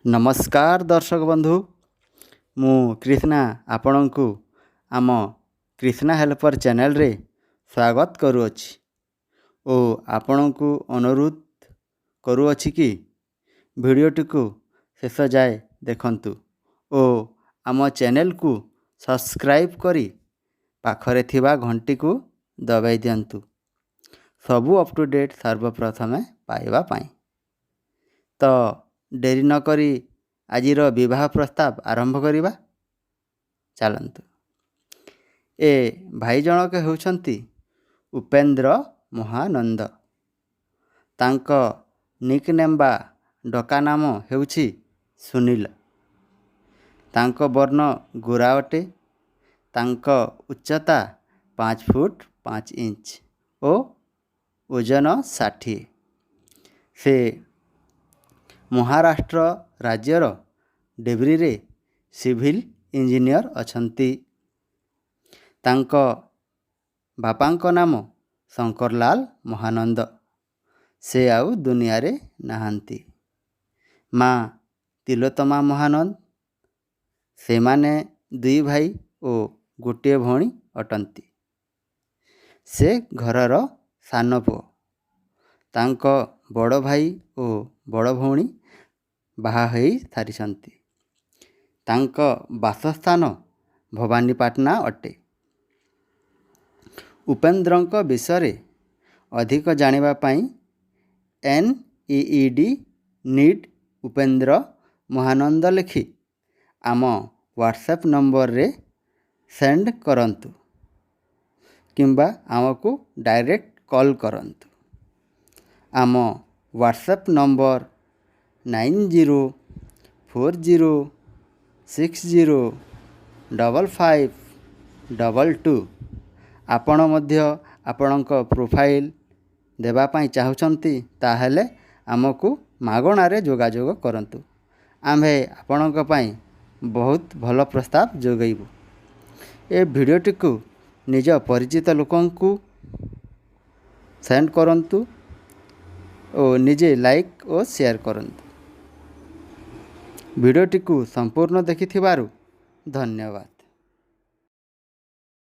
ନମସ୍କାର ଦର୍ଶକ ବନ୍ଧୁ, ମୁଁ କ୍ରିଷ୍ଣା ଆପଣଙ୍କୁ ଆମ କ୍ରିଷ୍ଣା ହେଲ୍ପର ଚ୍ୟାନେଲରେ ସ୍ୱାଗତ କରୁଅଛି ଓ ଆପଣଙ୍କୁ ଅନୁରୋଧ କରୁଅଛି କି ଭିଡ଼ିଓଟିକୁ ଶେଷ ଯାଏ ଦେଖନ୍ତୁ ଓ ଆମ ଚ୍ୟାନେଲକୁ ସବସ୍କ୍ରାଇବ୍ କରି ପାଖରେ ଥିବା ଘଣ୍ଟିକୁ ଦବାଇ ଦିଅନ୍ତୁ, ସବୁ ଅପ୍ ଟୁ ଡେଟ୍ ସର୍ବପ୍ରଥମେ ପାଇବା ପାଇଁ। ତ ଡେରି ନକରି ଆଜିର ବିବାହ ପ୍ରସ୍ତାବ ଆରମ୍ଭ କରିବା ଚାଲନ୍ତୁ। ଏ ଭାଇ ଜଣକ ହେଉଛନ୍ତି ଉପେନ୍ଦ୍ର ମହାନନ୍ଦ। ତାଙ୍କ ନିକ୍ ନେମ୍ ବା ଡକା ନାମ ହେଉଛି ସୁନୀଲ। ତାଙ୍କ ବର୍ଣ୍ଣ ଗୋରା ଅଟେ। ତାଙ୍କ ଉଚ୍ଚତା 5 ଫୁଟ 5 ଇଞ୍ଚ ଓ ଓଜନ 60। ସେ ମହାରାଷ୍ଟ୍ର ରାଜ୍ୟର ଡେବ୍ରିରେ ସିଭିଲ୍ ଇଞ୍ଜିନିୟର ଅଛନ୍ତି। ତାଙ୍କ ବାପାଙ୍କ ନାମ ଶଙ୍କରଲାଲ ମହାନନ୍ଦ। ସେ ଆଉ ଦୁନିଆରେ ନାହାନ୍ତି। ମା ତିଲୋତ୍ତମା ମହାନନ୍ଦ। ସେମାନେ ଦୁଇ ଭାଇ ଓ ଗୋଟିଏ ଭଉଣୀ ଅଟନ୍ତି। ସେ ଘରର ସାନ ପୁଅ। ତାଙ୍କ ବଡ଼ ଭାଇ ଓ ବଡ଼ ଭଉଣୀ ବାହା ହୋଇ ସାରିଛନ୍ତି। ତାଙ୍କ ବାସସ୍ଥାନ ଭବାନୀପାଟଣା ଅଟେ। ଉପେନ୍ଦ୍ରଙ୍କ ବିଷୟରେ ଅଧିକ ଜାଣିବା ପାଇଁ NEED need Upendra Mahananda ଲେଖି ଆମ ହ୍ୱାଟ୍ସଆପ୍ ନମ୍ବରରେ ସେଣ୍ଡ କରନ୍ତୁ କିମ୍ବା ଆମକୁ ଡାଇରେକ୍ଟ କଲ୍ କରନ୍ତୁ। ଆମ WhatsApp number 9040605522। ଆପଣ ମଧ୍ୟ ଆପଣଙ୍କ ପ୍ରୋଫାଇଲ୍ ଦେବା ପାଇଁ ଚାହୁଁଛନ୍ତି, ତାହେଲେ ଆମକୁ ମାଗଣାରେ ଯୋଗାଯୋଗ କରନ୍ତୁ। ଆମ୍ଭେ ଆପଣଙ୍କ ପାଇଁ ବହୁତ ଭଲ ପ୍ରସ୍ତାବ ଯୋଗାଇବୁ। ଏ ଭିଡ଼ିଓଟିକୁ ନିଜ ପରିଚିତ ଲୋକଙ୍କୁ ସେଣ୍ଡ କରନ୍ତୁ ଓ ନିଜେ ଲାଇକ୍ ଓ ସେୟାର କରନ୍ତୁ। ଭିଡ଼ିଓଟିକୁ ସମ୍ପୂର୍ଣ୍ଣ ଦେଖିଥିବାରୁ ଧନ୍ୟବାଦ।